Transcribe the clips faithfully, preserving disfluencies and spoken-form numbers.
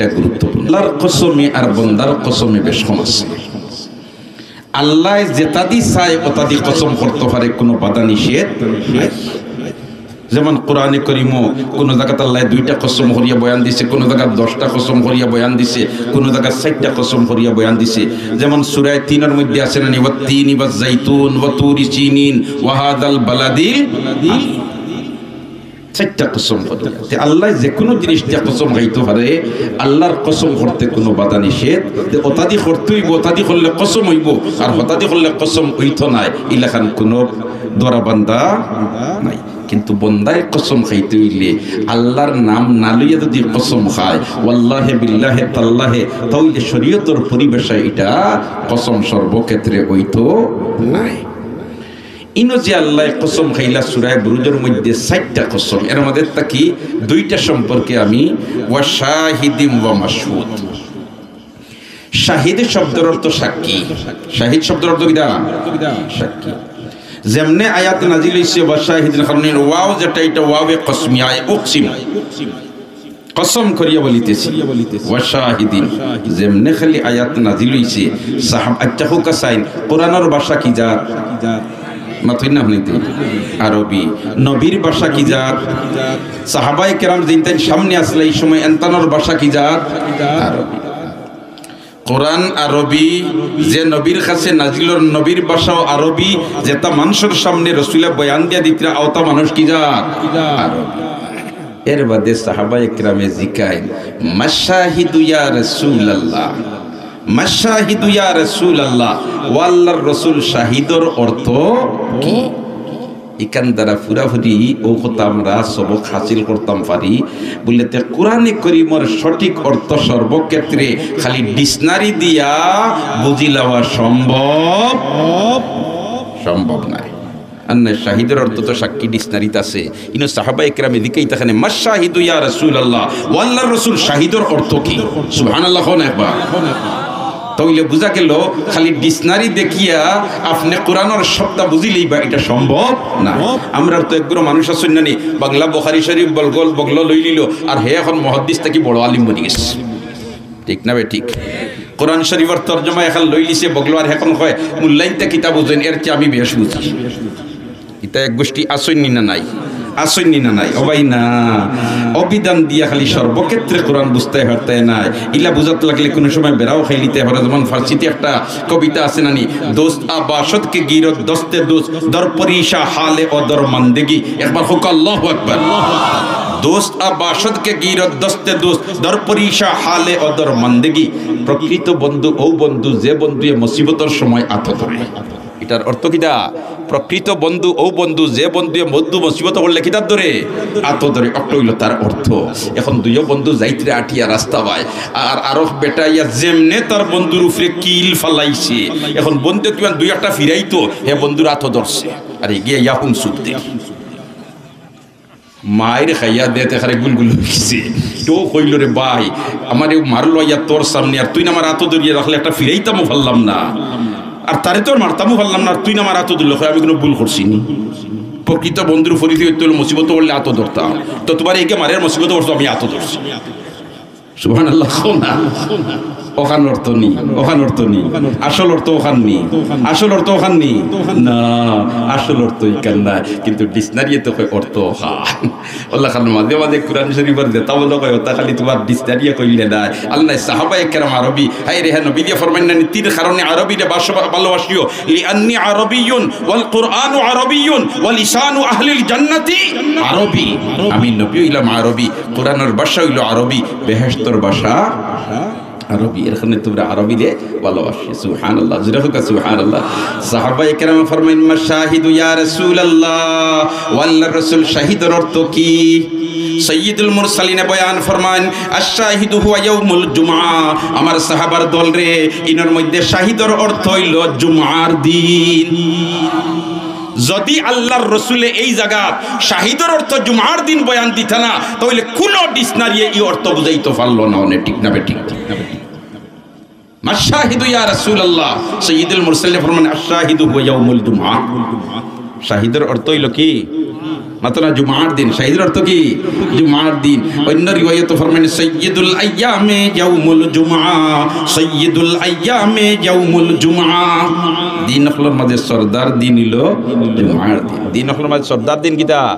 এটা গুরুত্বপূর্ণ। আল্লাহর কসমে আর বন্দার কসমে বেশ কম আছে। আল্লায় যেতাদি চায় অতাদি কসম করতো পারে, কুনু বাধা নিষেধ নাই। যেমন কোরআনে করিমো কুনু জাগাত আল্লায় দুইটা কসম করিয়া বয়ান দিছে, কুনু জাগাত দশটা কসম করিয়া বয়ান দিছে, কুনু জাগাত চাইরটা কসম করিয়া বয়ান দিছে। যেমন সূরা তিনর মধ্যে আছে না নি, "ওয়াত্তিনি ওয়াজ্জাইতুন ওয়া তুরি সিনিন ওয়া হাযাল বালাদিল আমিন।" চাইরটা কসম করিয়া। তে আল্লায় যেকুনু জিনিস দিয়া কসম খাইতো পারে, আল্লাহর কসম করতে কুনু বাধা নিষেধ। তে অতাদি করতে অইবো, অতাদি করলে কসম অইবো, আর হতাদি করলে কসম অইতো নায়, ইলাখান কুনু ধরাবান্ধা নাই। কিন্তু বন্দায় কসম খাইতে অইলে আল্লাহর নাম না লইয়া যুদি কসম খায়, ওয়াল্লাহে বিল্লাহে তাল্লাহে, তাইলে শরীয়তর পরিভাষায় ইটা কসম সর্বক্ষেত্রে অইতো নায়। ইনো যে আল্লায় কসম খাইলা সূরায়ে বুরুজর মধ্যে চাইরটা কসম, এর মধ্যে থাকি দুইটা সম্পর্কে আমি, "ওয়া শাহিদিম ওয়া মাশহুদ।" শাহিদ শব্দর অর্থ সাক্ষী। শাহিদ শব্দর অর্থ কিতা? সাক্ষী। যেমনে আয়াত নাজিল অইছে, "ওয়া শাহিদিন", কারণ এর ওয়াও যেটা, ইটা ওয়াওয়ে কসমিয়া, আয় উকসিম। কসম করিয়া বলিতেছি, "ওয়া শাহিদিন।" যেমনে খালি আয়াত নাজিল অইছে, সাহাব-, আচ্ছা, হোক আসাইন, কোরআনর ভাষা কি জাত? মাতইন না হুনিতে? আরবি। নবীর ভাষা কি জাত? সাহাবায়ে কেরাম যেইন তাইন সামনে আসলে এই সময় এনতানর ভাষা কি জাত? আরবি। কোরআন আরবি, যে নবীর কাছে নাজিলর নবীর ভাষাও আরবি, যেটা মানুষর সামনে রসুলে বয়ান দিয়া দিতরা, অতা মানুষ কি জাত? আরবি। এর বাদে সাহাবায়ে কেরামে জিকাইন, "মাশাহিদু ইয়া রাসূলুল্লাহ, মাশাহিদু ইয়া রাসূলুল্লাহ, ও আল্লাহর রসুল, শাহিদর অর্থ কি?" ইখান দ্বারা পুরাপুরি অউ কথা আমরা সবক হাসিল করতাম পারি। বুলে তে কোরআনে করিমর সঠিক অর্থ সর্বক্ষেত্রে খালি dictionary দিয়া বুঝি লওয়া সম্ভব, সম্ভব নায়। আর নায়, শাহিদর অর্থ তো সাক্ষী dictionaryত আছে। ইনো সাহাবায়ে কেরামে জিকাইতা কেনে, "মাশাহিদু ইয়া রাসূলুল্লাহ, ও আল্লাহর রসুল, শাহিদর অর্থ কি?" সুবহানাল্লাহ কও না একবার। তাইলে বুঝা গেল, খালি dictionary দেখিয়া আপনে কোরআনর সবটা বুঝিলাইবা, ইটা সম্ভব না। আমরার তো একগুলো মানুষ আছইন না নি, বাংলা বুখারী শরীফ বগলো, বগলো লইলিলো, আর হে এখন মুহাদ্দিস থাকি বড় আলিম বনি গেছে। ঠিক না বে ঠিক? কোরআন শরীফর তর্জমা এখন লইলিছে বগলো, আর এখন কয়, "মুল্লাইন্তে কিতা বুঝইন, এর চেয়ে আমি বেশ বুঝি।" ইতা এক গোষ্ঠী আছইন নি না নাই? আছইন নি না নাই? ও ভাই না, অভিধান দিয়া খালি সর্বক্ষেত্রে কোরআন বুঝতায় পারতায় নায়। ইলা বুঝাত লাগলে কুনু সময় বেড়াও খাইলিতায় পারে। যেমন ফার্সিতে একটা কবিতা আছে না নি, "দোস্ত আ বাসদ কে গিরদ দস্তে দোস্ত, দর পরিশা হালে ও দর মন্দেগি।" একবার কউক্কা আল্লাহু আকবার। "দোস্ত আ বাসদ কে গিরদ দস্তে দোস্ত, দর পরিশা হালে ও দর মন্দেগি।" প্রকৃত বন্ধু অউ বন্ধু, যে বন্ধুয়ে মুসিবতর সময় আতো ধরে। ইটার অর্থ কিতা? প্রকৃত বন্ধু অউ বন্ধু, যে বন্ধুয়ে মধ্যু মুসিবত পড়লে কিতার ধরে? আতো ধরে। অকটা অইলো তার অর্থ। এখন দুইও বন্ধু যাইতরা আটিয়া রাস্তা বায়, আর আরক বেটা আইয়া যেমনে তার বন্ধুর উপরে কিল ফালাইছে, এখন বন্ধু কিমান দুই একটা ফিরাইতো, হে বন্ধুর আতো ধরছে, আর এগিয়ে ইয়া হুন সুখ দে। মাইর খাইয়া দেতে খারে গুলগুল অই গেছে। তো কইলো, "রে ভাই, আমারে মারলো আইয়া তোর সামনে, আর তুইন আমার আতো ধরিয়া রাখলে, একটা ফিরাইতামও পারলাম না, আর তারে তো আর মারতামও পারলাম না, আর তুইন আমার আতো ধরলে।" কয়, "আমি কুনু ভুল করছি নি? প্রকৃত বন্ধুর পরিচয় অইতো অইলো মুসিবত পড়লে আতো ধরতাম, তো তুমারে এগিয়ে মারের মুসিবত পড়ছো, আমি আতো ধরছি।" সুবহানাল্লাহ কও না। অখান অর্থ নি, অখান অর্থ নি। আসল অর্থ অখান নি, আসল অর্থ অখান নি। না, আসল অর্থ ইখান নায়, কিন্তু dictionary-এ তো কয় অর্থ অখান। অউলাখান মাঝে মাঝে কোরআন শরীফর যেতা বলো কয়, অতা খালি তুমার dictionary-এ কইলে নায়। আল্লায় সাহাবায়ে কেরাম আরবি, হায় রে, হে নবীয়ে ফরমাইন না নি, "তিন কারণে আরবিরে বাস-, ভালোবাসিও, লিআন্নি আরবিয়্যুন, ওয়াল কুরআনু আরবিয়্যুন, ওয়া লিসানু আহলিল জান্নাতি আরবি।" আমি নবী অইলাম আরবি, কোরআনর ভাষা অইলো আরবি, বেহেশতর ভাষা আরবি। এর কারণে তুমরা আরবিরে ভালোবাসি। সুবহানাল্লাহ। জোরে কউক্কা সুবহানাল্লাহ। সাহাবায়ে কেরাম ফরমাইন, "মাশাহিদু ইয়া রাসূলুল্লাহ।" ও আল্লাহর রাসূল, শাহিদর অর্থ কি? সাইয়্যিদুল মুরসালিনে বয়ান ফরমাইন, "আশ-শাহিদু হুয়া ইয়াউমুল জুমআ।" আমার সাহাবার দলরে, ইনর মধ্যে শাহিদর অর্থ অইলো জুমার দিন। যদি আল্লাহর রসুলে এই জাগাত শাহিদর অর্থ জুমার দিন বয়ান দিতা না, তাইলে কুনু dictionary-এ ই অর্থ বুঝাইতো পারলো না অনে, ঠিক না বে ঠিক? মাশাহিদু ইয়া রাসূলুল্লাহ, সাইয়্যিদুল মুরসালিন ফরমান, "আশ-শাহিদু হুয়া ইয়াউমুল জুমআ।" শাহিদর অর্থ অইলো কি? মাতো না, জুমার দিন। শাহিদুল অর্থ কি? জুমার দিন। অন্য রিওয়ায়াতে ফরমাইন, "সাইয়্যিদুল আইয়ামে ইয়াউমুল জুমআ, সাইয়্যিদুল আইয়ামে ইয়াউমুল জুমআ।" দিন অকলর মাঝে সর্দার দিন অইলো জুমার দিন। দিন অকলর মাঝে সর্দার দিন কিতা?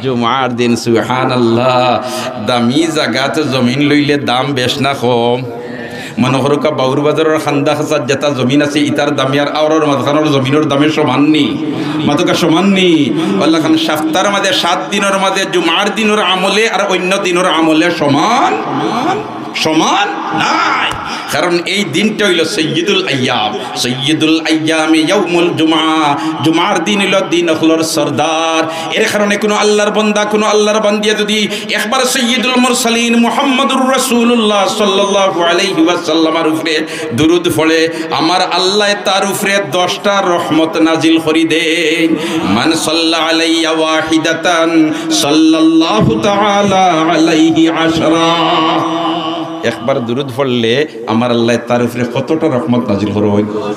জুমার দিন। সুবহানাল্লাহ। দামি জাগাত জমিন লইলে দাম বেশ না কম? মনো করউক্কা বাউর বাজারর খান্দা খাচাত যেটা জমিন আছে, ইটার দামে আর আওরর মাঝখানর জমিনর দামে সমান নি? মাতউক্কা সমান নি? অলাখান সাপ্তার মাঝে সাত দিনর মাঝে জুমার দিনর আমলে আর অন্য দিনর আমলে সমান, সমান নায়। কারণ এই দিনটা অইলো সাইয়্যিদুল আইয়াম, সাইয়্যিদুল আইয়ামে ইয়াউমুল জুমআ, জুমার দিন অইলো দিন অকলর সর্দার। এর কারণে কুনু আল্লার বন্দা, কুনু আল্লার বান্দিয়ে যুদি একবার সাইয়্যিদুল মুরসালিন মুহাম্মাদুর রাসূলুল্লাহ সাল্লাল্লাহু আলাইহি ওয়াসাল্লামর উপরে দুরুদ পড়ে, আমার আল্লায় তার উপরে দশটা রহমত নাজিল করি দেইন। মান সাল্লা আলাইয়া ওয়াহিদাতান সাল্লাল্লাহু তাআলা আলাইহি আশরা। একবার দুরুদ পড়লে আমার আল্লায় তার উপরে কতটা রহমত নাজিল করইন?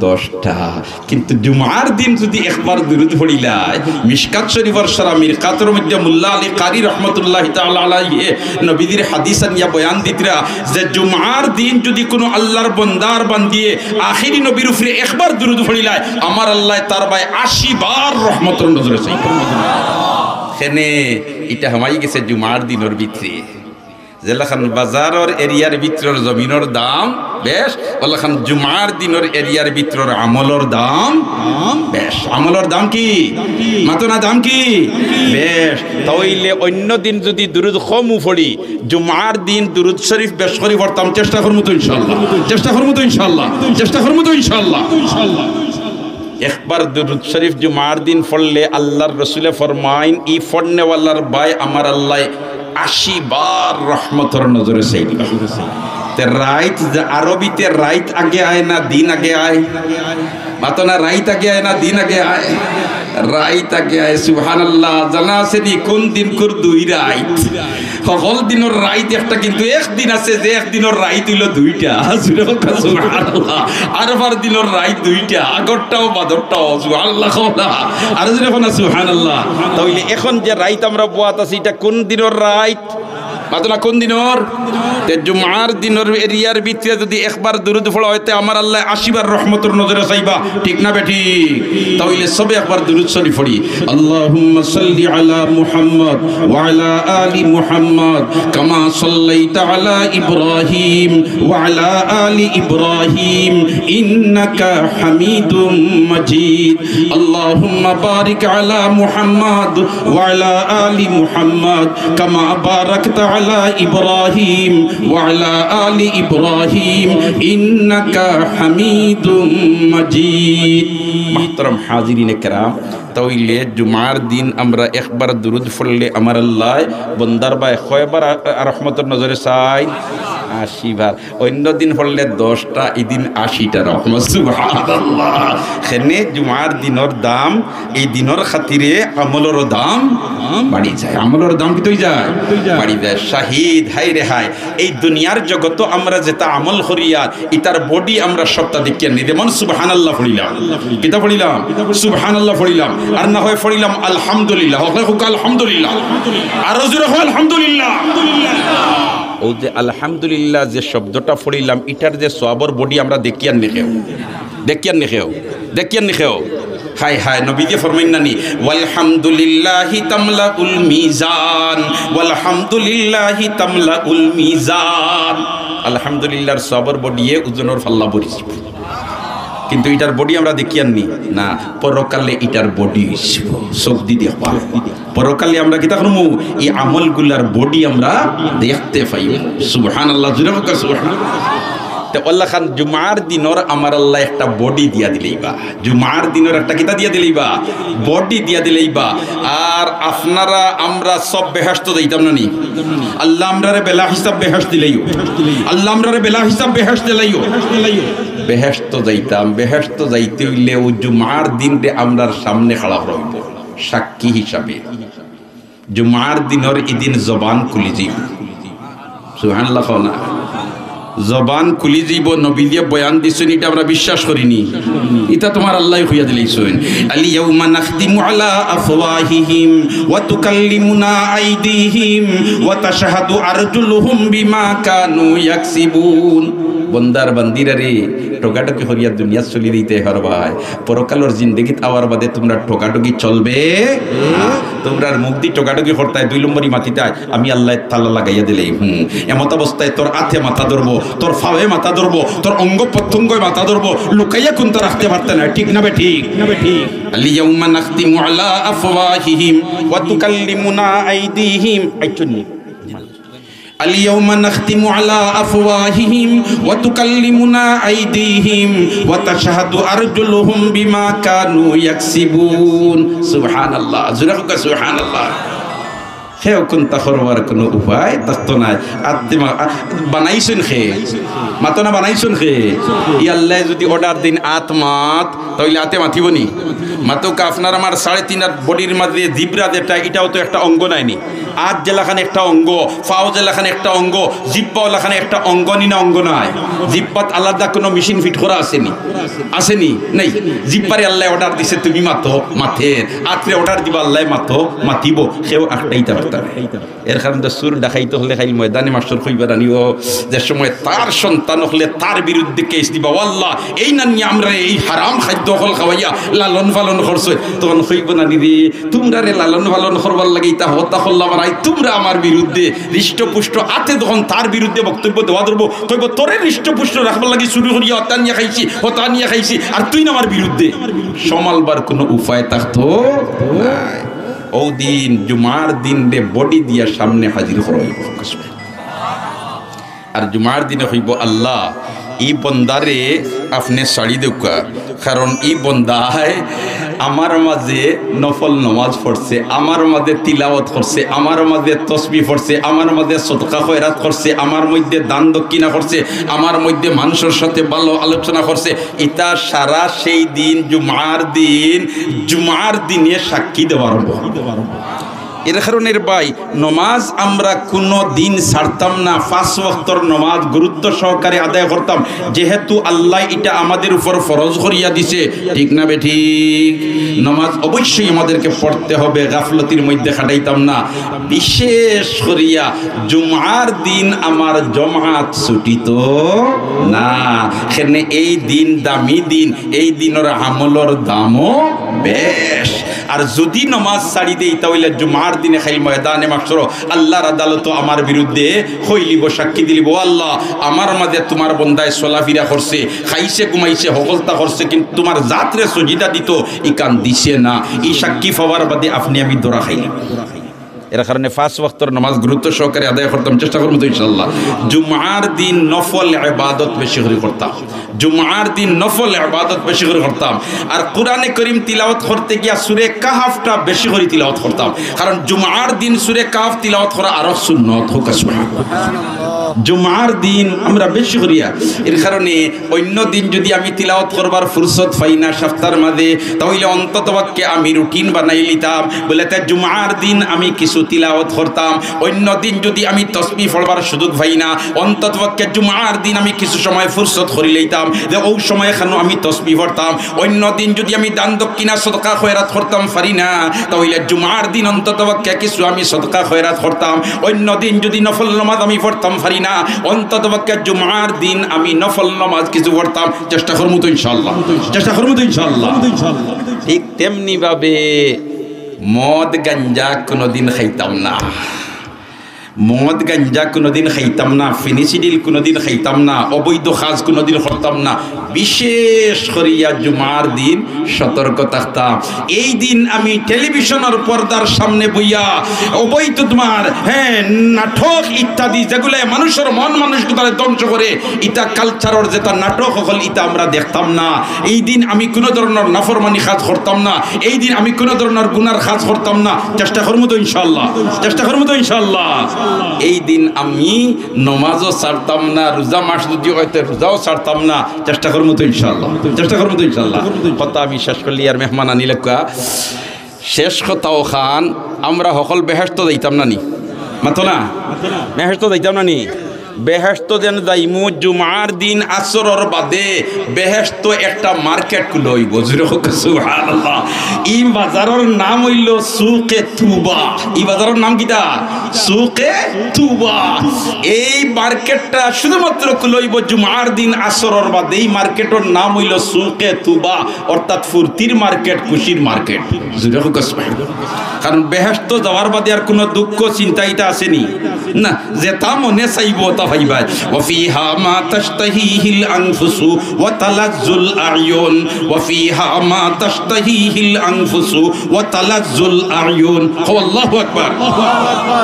দশটা। কিন্তু জুমার দিন যুদি একবার দুরুদ পড়িলায়, মিশকাত শরীফর শরা মিরকাতর মধ্যে মোল্লা আলী কারি রহমতুল্লাহি তাআলা আলাইহি নবীজির হাদিস আনিয়া বয়ান দিতরা যে জুমার দিন যুদি কুনু আল্লার বন্দার বান্দিয়ে আখেরি নবীর উপরে একবার দুরুদ পড়িলায়, আমার আল্লায় তার বায় আশি বার রহমতর নজরে চাইবা। কেনে ইটা হামাই গেছে জুমার দিনর ভিতরে। যেলাখান বাজারর এরিয়ার ভিতরর জমিনর দাম বেশ, অলাখান জুমার দিনর এরিয়ার ভিতরর আমলর দাম বেশ। আমলর দাম কি? মাতো না, দাম কি? বেশ। তাইলে অন্য দিন যুদি দুরুদ কমও পড়ি, জুমার দিন দুরুদ শরীফ বেশ করি পড়তাম, চেষ্টা করমু তো ইনশাআল্লাহ, চেষ্টা করমু তো ইনশাআল্লাহ, চেষ্টা করমু তো ইনশাআল্লাহ। একবার দুরুদ শরীফ জুমার দিন পড়লে আল্লার রসুলে ফরমাইন, ই পড়নেওয়ালার বায় আমার আল্লায় আশি বার রহমতর নজরে চাইবা। তে রাইত যে, আরবিতে রাইত আগে আয় না দিন আগে আয়? মাতো না, রাইত আগে আয় না দিন আগে আয়? রাইত আগে আয়। সুবহানাল্লাহ। জানা আছে নি কুন দিন কুর দুই রাইত? হকল দিনর রাইত একটা, কিন্তু এক দিন আছে যে এক দিনর রাইত অইলো দুইটা। জুরে কউক্কা সুবহানাল্লাহ। আরফার দিনর রাইত দুইটা, আগরটাও বাদরটাও। সুবহানাল্লাহ কও না। আরো জুরে কও না সুবহানাল্লাহ। তাইলে এখন যে রাইত আমরা বওয়াত আছি, ইটা কুন দিনর রাইত? মাতো না, কুন দিনর? তে জুমার দিনর এরিয়ার ভিতরে যুদি একবার দুরুদ পড়া অয়, তে আমার আল্লায় আশি বার রহমতর নজরে চাইবা, ঠিক না বেঠিক? তাইলে সবে একবার দুরুদ শরীফ পড়ি। اللهم صل على محمد وعلى آل محمد كما صليت على إبراهيم وعلى آل إبراهيم إنك حميد مجيد. اللهم بارك على محمد وعلى آل محمد كما باركت على إبراهيم وعلى آل إبراهيم إنك حميد مجيد. محترم حاضرين الكرام, তাইলে জুমার দিন আমরা একবার দুরুদ পড়লে আমার আল্লায় বন্দার বায় কয়বার আ-, আ-, রহমতর নজরে চাইন? আশি বার। অন্য দিন পড়লে দশটা, ই দিন আশিটা রহমত। সুবহানাল্লাহ। কেনে জুমার দিনর দাম, ই দিনর খাতিরে আমলরও দাম বাড়ি যায়। আমলর দাম কিতা অই যায়? বাড়ি যায়। শাহিদ, হায় রে হায়, এই দুনিয়ার জগতো আমরা যেটা আমল করিয়ার, ইটার বডি আমরা সবটা দেখিয়ার নি। যেমন সুবহানাল্লাহ পড়িলাম, কিতা পড়িলাম? সুবহানাল্লাহ পড়িলাম, আর না হয় পড়িলাম আলহামদুলিল্লাহ। হকলে কউক্কা আলহামদুলিল্লাহ, আরো জুরে কও আলহামদুলিল্লাহ। অউ যে আলহামদুলিল্লাহ যে শব্দটা পড়িলাম, ইটার যে সওয়াবর বডি আমরা দেখিয়ার নি কেউ, দেখিয়ার নি কেউ, দেখিয়ার নি কেউ। হায় হায়, নবীজিয়ে ফরমাইন না নি, "ওয়ালহামদুলিল্লাহি তামলাউল মিজান, ওয়ালহামদুলিল্লাহি তামলাউল মিজান।" আলহামদুলিল্লাহর সওয়াবর বডিয়ে ওজনর পাল্লা ভরিছে। কিন্তু ইটার বডি আমরা দেখিয়ার নি না, পরকালে ইটার বডি অইছে। চউখ দি দেখবা। পরকালে আমরা কিতা করমু? ই আমলগুলার বডি আমরা দেখতে পাইমু। সুবহানাল্লাহ, জুরে কউক্কা সুবহানাল্লাহ। তে অলাখান জুমার দিনর আমার আল্লায় একটা বডি দিয়া দিলাইবা, জুমার দিনর একটা কিতা দিয়া দিলাইবা? বডি দিয়া দিলাইবা। আর আপনারা আমরা সব বেহেশত যাইতাম না নি? আল্লাহ আমরারে বেলা হিসাব বেহেশত দিলাইও, আল্লাহ আমরারে বেলা হিসাব বেহেশত দিলাইও। বেহেশত যাইতাম, বেহেশত যাইতে অইলে অউ জুমার দিনরে আমরার সামনে খাড়া করা অইবো সাক্ষী হিসাবে। জুমার দিনর ইদিন জবান খুলি যাইবো। সুবহানাল্লাহ কও না। জবান খুলি যাইবো, নবীজিয়ে বয়ান দিছইন, ইটা আমরা বিশ্বাস করি নি। ইটা তুমার আল্লায় কইয়া দিলাইছইন, "আল ইয়াউমা নাখতিমু আলা আফওয়াহিহিম ওয়া তুকাল্লিমুনা আইদিহিম ওয়া তাশহাদু আরজুলুহুম বিমা কানু ইয়াকসিবুন।" বন্দার বান্দিরা রে, ঠগাঠগি করিয়া দুনিয়াত চলি যাইতায় পারবায়, পরকালর জিন্দেগিত আওয়ার বাদে তুমরার ঠগাঠগি চলবে না। তুমরার মুখদি ঠগাঠগি করতায়, দুই নম্বরি মাতিতায়, আমি আল্লায় তালা লাগাইয়া দিলাইমু। হুম, এমতাবস্থায় তোর আতে মাথা ধরবো, তোর ফাওয়ে মাথা ধরবো, তোর অঙ্গ প্রত্যঙ্গে মাথা ধরবো, লুকাইয়া কুন্তা রাখতে পারতে নায়, ঠিক না বেঠিক? না বেঠিক? আল ইয়াউমা নাখতিমু আলা আফওয়াহিহিম ওয়া তুকাল্লিমুনা আইদিহিম। আইচ্ছুন নি? আল ইয়াউমা নাখতিমু আলা আফওয়াহিহিম ওয়া তুকাল্লিমুনা আইদিহিম ওয়া তাশহাদু আরজুলুহুম বিমা কানু ইয়াকসিবুন। সুবহানাল্লাহ। জোরে কউক্কা সুবহানাল্লাহ। কেউ কুন্তা করবার কুনু উপায় থাকতো নায়। আত্মা বানাইছইন কে? মাতো না, বানাইছইন কে? ই আল্লায় যুদি order দেইন আত মাত, তাইলে আতে মাতিবো নি? মাতউক্কা, আপনার আমার সাড়ে তিন আত bodyর মাঝে জিব্রা যেটা, ইটাও তো একটা অঙ্গ নায় নি? আত যেলাখান একটা অঙ্গ, ফাও যেলাখান একটা অঙ্গ, জিব্বা ওলাখান একটা অঙ্গ নি না অঙ্গ নায়? জিব্বাত আলাদা কুনু machine fit করা আছে নি? আছে নি? নাই। জিব্বারে আল্লায় order দিছে, "তুমি মাতো", মাতের। আতরে order দিবা আল্লায়, "মাতো", মাতিবো। কেউ আটকাইতা পারতা নায়। এর কারণে তো চুর ডাকাইত অকলে কাইল ময়দানে মাশর কইবা না নি, ও যে সময় তার সন্তান অকলে তার বিরুদ্ধে case দিবা, "ও আল্লাহ, এই নানিয়ে আমরারে এই হারাম খাদ্য অকল খাওয়াইয়া লালন পালন করছইন", তখন কইবো না নি রে, তুমরারে লালন পালন করবার লাগি ইতা হতা করলাম, আর আইজ তুমরা আমার বিরুদ্ধে হৃষ্টপুষ্ট আতে যখন তার বিরুদ্ধে বক্তব্য দেওয়া ধরবো, কইবো, "তোরে হৃষ্টপুষ্ট রাখবার লাগি চুরি করিয়া হতা নিয়া খাইছি, হতা নিয়া খাইছি, আর তুই না আমার বিরুদ্ধে।" সামালবার কুনু উপায় থাকতো নায়। অউ দিন জুমার দিনরে body দিয়া সামনে হাজির করা অইবো। আর জুমার দিনে কইবো, "আল্লাহ, ই বন্দারে আপনে ছাড়ি দেউক্কা, কারণ ই বন্দায় আমার মাঝে নফল নমাজ পড়ছে, আমার মাঝে তিলাওয়াত করছে, আমার মাঝে তসবিহ পড়ছে, আমার মাঝে সদকা খয়রাত করছে, আমার মধ্যে দান দক্ষিণা করছে, আমার মধ্যে মানষর সাথে ভালো আলোচনা করছে।" ইতা সারা সেই দিন জুমার দিন, জুমার দিনে সাক্ষী দেওয়া আরম্ভ। এর কারণে রে ভাই, নমাজ আমরা কুনু দিন ছাড়তাম না, পাঁচ ওয়াক্তর নমাজ গুরুত্ব সহকারে আদায় করতাম, যেহেতু আল্লায় ইটা আমাদের উপর ফরজ করিয়া দিছে, ঠিক না বেঠিক? নমাজ অবশ্যই আমাদেরকে পড়তে হবে, গাফলতির মধ্যে কাটাইতাম না। বিশেষ করিয়া জুমার দিন আমার জমাত ছুটি তো না, কেনে এই দিন দামি দিন, এই দিনর আমলর দামও বেশ। আর যুদি নমাজ ছাড়ি দেই, তা অইলে জুমার দিনে কাইল ময়দানে মাশরো আল্লাহর আদালতো আমার বিরুদ্ধে কইলিবো, সাক্ষী দিলিবো, "ও আল্লাহ, আমার মাঝে তুমার বন্দায় চলাফিরা করছে, খাইছে, ঘুমাইছে, হকলতা করছে, কিন্তু তুমার জাতরে সজিদা দিতো, ইখান দিছে না।" ই সাক্ষী পাওয়ার বাদে আপনে আমি ধরা খাইলাম। এর কারণে পাঁচ ওয়াক্তর নামাজ গুরুত্ব সহকারে আদায় করতাম, চেষ্টা করমু তো ইনশাআল্লাহ। জুমার দিন নফল ইবাদত বেশি করি করতাম, জুমার দিন নফল ইবাদত বেশি করি করতাম। আর কোরআনে করিম তিলাওয়াত করতে গিয়া সূরা কাহাফটা বেশি করি তিলাওয়াত করতাম, কারণ জুমার দিন সূরা কাহাফ তিলাওয়াত করা আরো সুন্নত। কউক্কা সুবহানাল্লাহ। জুমার দিন আমরা বেশি করিয়া, এর কারণে অইন্য দিন যুদি আমি তিলাওয়াত করবার ফুরসত পাই না সপ্তাহর মাঝে, তা অইলে অন্তত পক্ষে আমি routine বানাই লিতাম, বলে, তে জুমার দিন আমি কিছু তিলাওয়াত করতাম, অইন্য দিন যুদি আমি তসবিহ পড়বার সুযোগ পাই না, অন্তত পক্ষে জুমার দিন আমি কিছু সময় ফুরসত করি লইতাম, যে অউ সময় খানো আমি তসবিহ পড়তাম। অইন্য দিন যুদি আমি দান দক্ষিণা সদকা খয়রাত করতাম পারি না, তা অইলে জুমার দিন অন্তত পক্ষে কিছু আমি সদকা খয়রাত করতাম। অইন্য দিন যুদি নফল নামাজ আমি পড়তাম পারি না, অন্তত পক্ষে জুমার দিন আমি নফল নামাজ কিছু পড়তাম। চেষ্টা করমু তো ইনশাআল্লাহ, চেষ্টা করমু তো ইনশাআল্লাহ। ঠিক তেমনি ভাবে মদ গাঞ্জা কুনুদিন খাইতাম না, মদ গাঞ্জা কুনুদিন খাইতাম না, ফেনিসিডিল কুনুদিন খাইতাম না, অবৈধ কাজ কুনুদিন করতাম না। বিশেষ করিয়া জুমার দিন সতর্ক থাকতাম। এই দিন আমি টেলিভিশনর পর্দার সামনে বইয়া অবৈধ তুমার, হ্যাঁ, নাটক ইত্যাদি যেগুলা মানুষর মন মানসিকতারে ধ্বংস করে, ইতা cultureর যেতা নাটক অকল, ইতা আমরা দেখতাম না। এই দিন আমি কুনু ধরনর নাফরমানি কাজ করতাম না, এই দিন আমি কুনু ধরনর গুনার কাজ করতাম না। চেষ্টা করমু তো ইনশাআল্লাহ, চেষ্টা করমু তো ইনশাআল্লাহ। এই দিন আমি নমাজও ছাড়তাম না, রোজা মাস যুদি অয় তে রোজাও ছাড়তাম না। চেষ্টা করমু তো ইনশাআল্লাহ, চেষ্টা করমু তো ইনশাআল্লাহ। কথা আমি শেষ করলি আর মেহমান আনিলাউক্কা। শেষ কথা অখান, আমরা হকল বেহেশতো যাইতাম না নি? মাতো না? বেহেশতো যাইতাম না নি? বেহেশতো যেন যাইমু জুমার দিন আসরর বাদে, বেহেশতো একটা মার্কেট খুলা অইবো। জোরে কউক্কা সুবহানাল্লাহ। ই বাজারর নাম অইলো সুকে তুবা। ই বাজারর নাম কিতা? সুকে তুবা। এই মার্কেটটা শুধুমাত্র খুলা অইবো জুমার দিন আসরর বাদে। ই মার্কেটর নাম অইলো সুকে তুবা, অর্থাৎ ফুর্তির মার্কেট, খুশির মার্কেট। জোরে কউক্কা সুবহানাল্লাহ। কারণ বেহেশতো যাওয়ার বাদে আর কুনু দুঃখ চিন্তা ইতা আছে নি? না, যেতা মনে চাইবো অতা পাইবায়। وفيها ما تشتهيه الأنفس وتلذ الأعين، وفيها ما تشتهيه الأنفس وتلذ الأعين। কও আল্লাহু আকবার।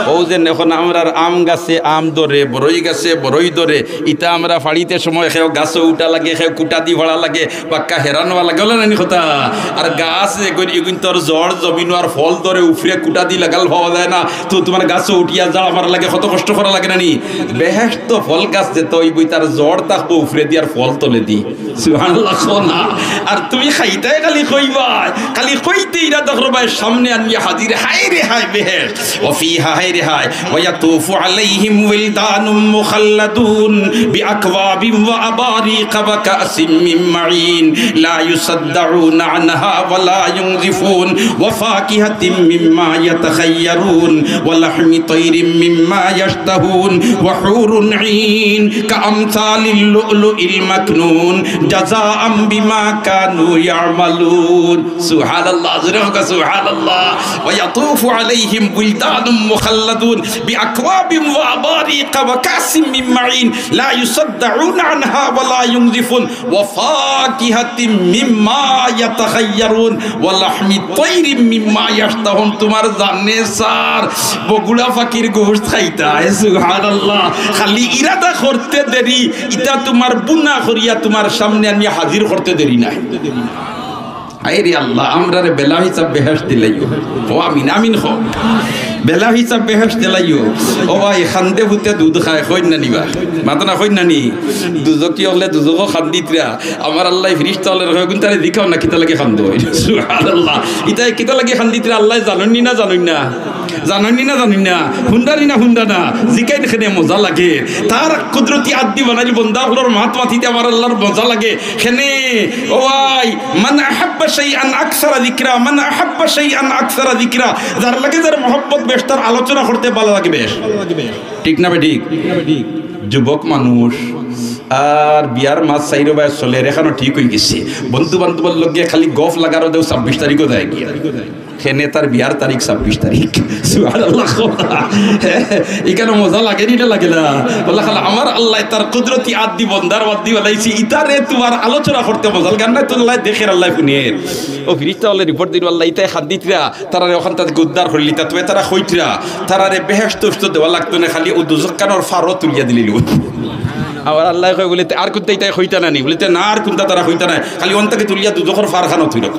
অউ যে অখন আমরার আম গাছে আম ধরে, বড়ই গাছে বড়ই ধরে, ইতা আমরা ফাড়িতে সময় কেউ গাছো উঠা লাগে, কেউ খুটা দি ফাড়া লাগে, বাক্কা হেরান অওয়া লাগে, অলা নানি কথা? আর গাছ এগুন, এগুন তো আর জড় জমিনো আর ফল ধরে, উফরে খুটা দি লাগাল পাওয়া যায় না, তো তুমার গাছো উঠিয়া ঝাড়া মারা লাগে, কত কষ্ট করা লাগে নানি? বেহেশতো ফল গাছ যেতা অইবো, ইতার জড় থাকবো উফরে দি আর ফল তলে দি। সুবহানাল্লাহ কও না। আর তুমি খাইতায় খালি কইবায়, খালি কইতে ইরাদা করবায়, সামনে আনিয়া হাজির, হায় রে হায় বেহেশত। وفيها، হায় রে হায়, ويطوف عليهم ولدان مخلدون بأكواب وأباريق وكأس من معين لا يصدعون عنها ولا ينزفون وفاكهة مما يتخيرون ولحم طير مما يشتهون وحور عين كأمثال اللؤلؤ المكنون جزاء بما كانوا يعملون। সুবহানাল্লাহ, জোরে কউক্কা সুবহানাল্লাহ। ويطوف عليهم ولدان مخلدون بأكواب وأباريق وكأس من معين لا يصدعون عنها ولا ينزفون وفاكهة مما يتخيرون ولحم طير مما يشتهون। তুমার জানে চার বগুড়া পাখির গোশত খাইতায়। সুবহানাল্লাহ। খালি ইরাদা করতে দেরি, ইতা তুমার বুনা করিয়া তুমার সামনে আনিয়া হাজির করতে দেরি নায়। হায় রে আল্লাহ, আমরারে বেলা হিসাব বেহেশত দিলাইও। কও আমিন, আমিন কও। বেলা হিসাব বেহেশত দিলাইও। ও ভাই, কান্দে পুতে দুধ খায়, কইন না নি বা? মাতো না, কইন না নি? দুজখি অকলে দুজখো কান্দিত্রা। আমার আল্লায় ফিরিস্তা অকলরে কয়, "অগুইন তারে জিকাও না, কিতা লাগি কান্দইন?" সুবহানাল্লাহ। ইতায় কিতা লাগি কান্দিত্রা আল্লায় জানইন নি না জানইন না? জানইন নি না জানইন না? হুনরা নি না হুনরা না? জিকাইন কেনে মজা লাগে। তার কুদরতি আত দি বানাইল বন্দা অকলর মাত মাতিতে আমার আল্লার মজা লাগে। কেনে, ও ভাই, من أحب شيئا أكثر ذكره، من أحب شيئا أكثر ذكره। যার লগে যার মহব্বত বেশ, তার আলোচনা করতে ভালা লাগে বেশ। ঠিক না বেঠিক? যুবক মানুষ আর বিয়ার মাস চাইরোবায় চলের, এখনো ঠিক অইগেছে। বন্ধু বান্ধবর লগে খালি গফ লাগারও দেও ছাব্বিশ তারিখও যায় গিয়া। কেনে তার বিয়ার তারিখ ছাব্বিশ তারিখ। সুবহানাল্লাহ। ইখানো মজা লাগে নি না লাগে না? বলে, "খালা, আমার আল্লায় তার কুদরতি আত দি বন্দার বাদ দি বানাইছে, ইতারে তুমার আলোচনা করতে মজা লাগে না, তো আল্লায় দেখের, আল্লায় হুনের।" ও ফিরিস্তা অকলে রিপোর্ট দিল, "আল্লাহ, ইতায় কান্দিত্রা, তারারে অখান থাকি উদ্ধার করিলিতা, তবে তারা কইত্রা, তারারে বেহেশত উস্ত দেওয়া লাগতো না, খালি অউ দুজখখানর ফারও তুলিয়া দিলিলো।" আমার আল্লায় কয় বলে, "তে আর কুন্তা ইতায় কইতা না নি?" বলে, "তে না, আর কুন্তা তারা কইতা না, খালি অন থাকি তুলিয়া দুজখর ফারখানো তুই রাখ।"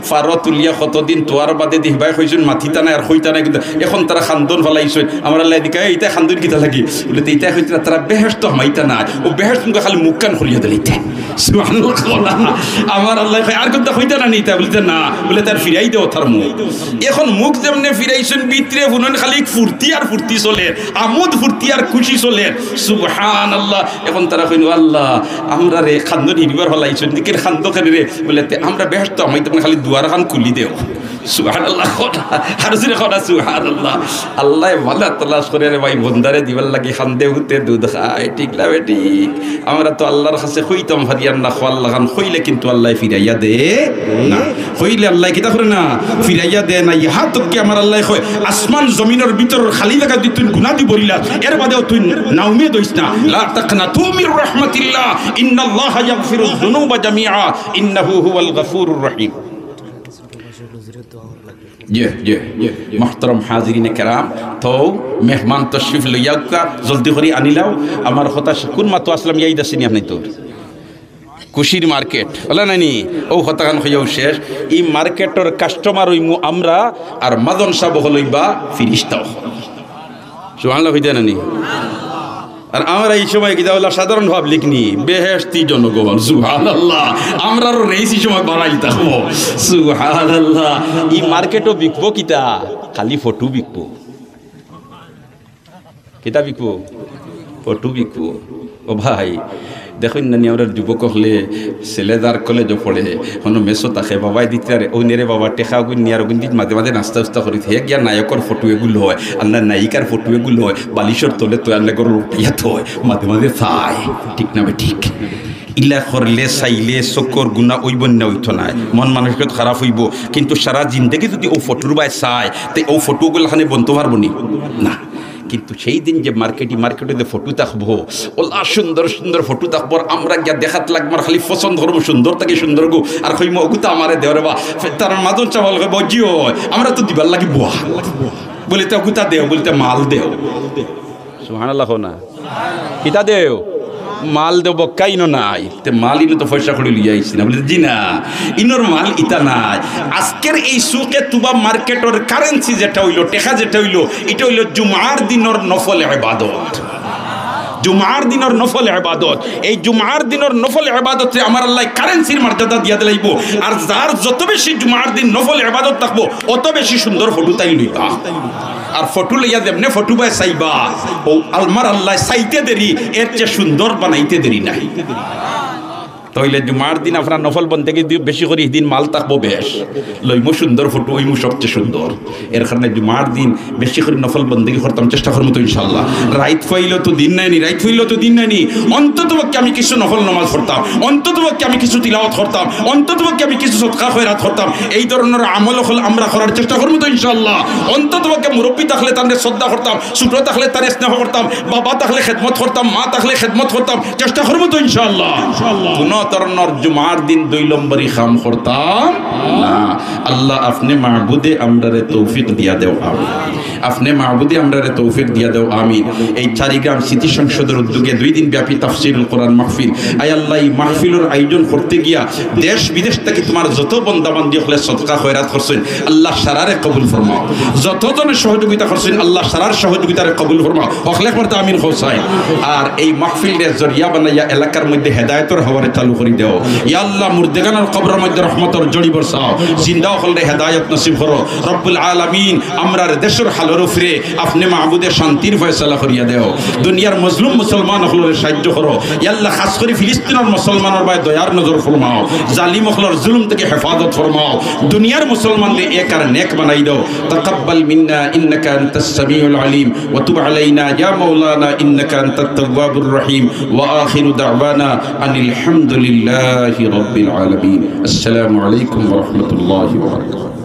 ফারও তুলিয়া কতদিন তোয়ার বাদে দি হিবায় কইছইন, মাতিতা নায় আর কইতা নায়, কিন্তু এখন তারা কান্দন ফালাইছইন। আমার আল্লায় জিকায়, "এই, ইতায় কান্দইন কিতা লাগি?" বলে, "তে ইতায় কইত্রা, তারা বেহেশতো হামাইতা নায়, অউ বেহেশত মুখে খালি মুখখান খুলিয়া দিলিতা।" সুবহানাল্লাহ। আমার আল্লায় কয়, "আর কুন্তা কইতা না নি ইতায়?" বলে, "না।" বলে, "তার ফিরাই দেও তার মুখ।" এখন মুখ যেমনে ফিরাইছইন, ভিতরে হুনইন খালি ফুর্তি আর ফুর্তি চলের, আমোদ ফুর্তি আর খুশি চলের। সুবহানাল্লাহ। এখন তারা কইন, "ও আল্লাহ, আমরারে কান্দন হিরিবার ফালাইছইন, দিকের কান্দো কেনে রে?" বলে, "তে আমরা বেহেশতো হামাইতাম, খালি দুয়ারখান খুলি দেও।" সুবহানাল্লাহ। আর জোরে কও না, সুবহানাল্লাহ। আল্লায় ভালা তালাশ করে রে ভাই, বন্দারে দিবার লাগি কান্দে পুতে দুধ খায়, ঠিক না বেঠিক? আমরা তো আল্লার কাছে কইতাম পারি আর না, কও আল্লাখান কইলে কিন্তু আল্লায় ফিরাইয়া দে না। কইলে আল্লায় কিতা করে না? ফিরাইয়া দে না। ইহা তক্কে আমার আল্লায় কয়, আসমান জমিনর ভিতরর খালি জাগা দি তুই গুনা দি ভরিলা, এর বাদেও তুই নাউমেদ অইস না। لا تقنطوا من رحمة الله إن الله يغفر الذنوب جميعا إنه هو الغفور الرحيم। জি, জি, জি। মুহতারাম হাজিরিনে কেরাম, তো মেহমান তশরিফ লইয়া আউক্কা, জলদি করি আনিলাও। আমার কথা শে-, কুন মাতো আছলাম, ইয়াদ আছে নি আপনাইনতর? খুশির মার্কেট, অলা নায় নি? অউ কথাখান কইয়াউ শেষ। ই মার্কেটর কাস্টমার অইমু আমরা, আর মাজন সাব অকল অইবা ফিরিস্তা অকল। সুবহানাল্লাহ কইতা না নি? আর আমরা ই সময় কিতা অলা সাধারণ পাবলিক নি, বেহেশতি জনগণ। সুবহানাল্লাহ। আমরারও রেইস ই সময় বাড়াইল থাকবো। সুবহানাল্লাহ। ই মার্কেটো বিকবো কিতা? খালি ফটো বিকবো। কিতা বিকবো? ফটো বিকু। ও ভাই, দেখইন না নি, আমরার যুবক অকলে ছেলে যার কলেজো পড়ে, হনো মেসো থাকে, বাবায় দিতারে, অউ নেরে বাবা, টেকা অগুন নিয়ার অগুন দি মাঝে মাঝে নাস্তা উস্তা করি, হে গিয়া নায়কর ফটো এগু লয়, আর না নায়িকার ফটো এগু লয়, বালিশর তলে থয়, আর না ঘরো লুকাইয়া থয়, মাঝে মাঝে চায়, ঠিক না বে ঠিক? ইলা করলে চাইলে চকুর গুনা অইবো না অইতো নায়, মন মানসিকতা খারাপ অইবো, কিন্তু সারা জিন্দেগি যুদি অউ ফটোর বায় চায়, তে অউ ফটো অগুলাখানে বনতো পারবো নি? না। কিন্তু সেই দিন যে মার্কেটি, মার্কেটো যে ফটো থাকবো, অলা সুন্দর সুন্দর ফটো থাকবো, আর আমরা গিয়া দেখাত লাগমু, আর খালি পছন্দ করমু সুন্দর থাকি সুন্দর গু, আর কইমু, "অগুতা আমারে দেও রে বা।" তার মাজন চাওয়াল কইবো, "জি অয়, আমরা তো দিবার লাগি বুয়া।" বলে, "তে অগুতা দেও।" বলে, "তে মাল দেও।" সুবহানাল্লাহ কও না। কিতা দেও? মাল দেও, বক্কা ইনো নাই। তে মাল ইনো তো পয়সা করি লইয়া আইছি না। বলে, "জি না, ইনোর মাল ইতা নাই।" আজকের এই সুকে তুবা মার্কেটর কারেন্সি যেটা অইলো, টেকা যেটা অইলো, ইটা অইলো জুমার দিনর নফল ইবাদত। জুমার দিনর নফল ইবাদত। এই জুমার দিনর নফল ইবাদতরে আমার আল্লায় কারেন্সির মর্যাদা দিয়া দিলাইবো। আর যার যত বেশি জুমার দিন নফল ইবাদত থাকবো, অত বেশি সুন্দর ফটো তাইন লইবা। আর ফটো লইয়া যেমনে ফটো বায় চাইবা, অউ আমার আল্লায় চাইতে দেরি, এর চেয়ে সুন্দর বানাইতে দেরি নাই। তাইলে জুমার দিন আপনার নফল বন্দেগি দি-, বেশি করি, হিদিন মাল থাকবো বেশ, লইমু সুন্দর ফটো, অইমু সবচেয়ে সুন্দর। এর কারণে জুমার দিন বেশি করি নফল বন্দেগি করতাম, চেষ্টা করমু তো ইনশাআল্লাহ। রাইত পাইলো তো দিন নাইনি, রাইত পাইলো তো দিন নাইনি, অন্তত পক্ষে আমি কিছু নফল নামাজ পড়তাম, অন্তত পক্ষে আমি কিছু তিলাওয়াত করতাম, অন্তত পক্ষে আমি কিছু সদকা খয়রাত করতাম। এই ধরনর আমল অকল আমরা করার চেষ্টা করমু তো ইনশাআল্লাহ। অন্তত পক্ষে মুরব্বি থাকলে তানরে শ্রদ্ধা করতাম, ছোট থাকলে তারে স্নেহ করতাম, বাবা থাকলে খেদমত করতাম, মা থাকলে খেদমত করতাম, চেষ্টা করমু তো ইনশাআল্লাহ। কোনো ধরনর জুমার দিন দুই নম্বরি কাম করতাম না। আল্লাহ, আপনে মাবুদে আমরারে তৌফিক দিয়া দেও, আমিন। আপনে মাবুদে আমরারে তৌফিক দিয়া দেও, আমিন। এই চারিগ্রাম স্মৃতি সংসদর উদ্যোগে দুই দিন ব্যাপী তাফসিরুল কোরআন মাহফিল। আয় আল্লাহ, এই মাহফিলর আয়োজন করতে গিয়া দেশ বিদেশ থাকি তুমার যত বন্দা বান্দি অকলে সদকা খয়রাত করছইন, আল্লাহ সারারে কবুল ফরমাও। যত জনে সহযোগিতা করছইন, আল্লাহ সারার সহযোগিতারে কবুল ফরমাও। হকলে একবার তো আমিন কও চাই। আর এই মাহফিলরে জরিয়া বানাইয়া এলাকার মধ্যে হেদায়েতর হাওয়ারে চালু করি দেও। ইয়া আল্লাহ, মুর্দেগানর কবরর মধ্যে রহমতর জড়ি বরসাও। জিন্দা অকলরে হেদায়েত নসিব করো। রব্বুল আলামিন, আমরার দেশর হালর উপরে আপনে মাবুদে শান্তির ফয়সালা করিয়া দেও। দুনিয়ার মজলুম মুসলমান অকলরে সাহায্য করো। ইয়া আল্লাহ, খাস করি ফিলিস্তিনর মুসলমানর বায় দয়ার নজর ফরমাও। জালিম অকলর জুলুম থাকি হেফাজত ফরমাও। দুনিয়ার মুসলমানরে এক আর নেক বানাই দেও। تقبل منا إنك أنت السميع العليم وتب علينا يا مولانا إنك أنت التواب الرحيم وآخر دعوانا أن الحمد لله رب العالمين. السلام عليكم ورحمة الله وبركاته.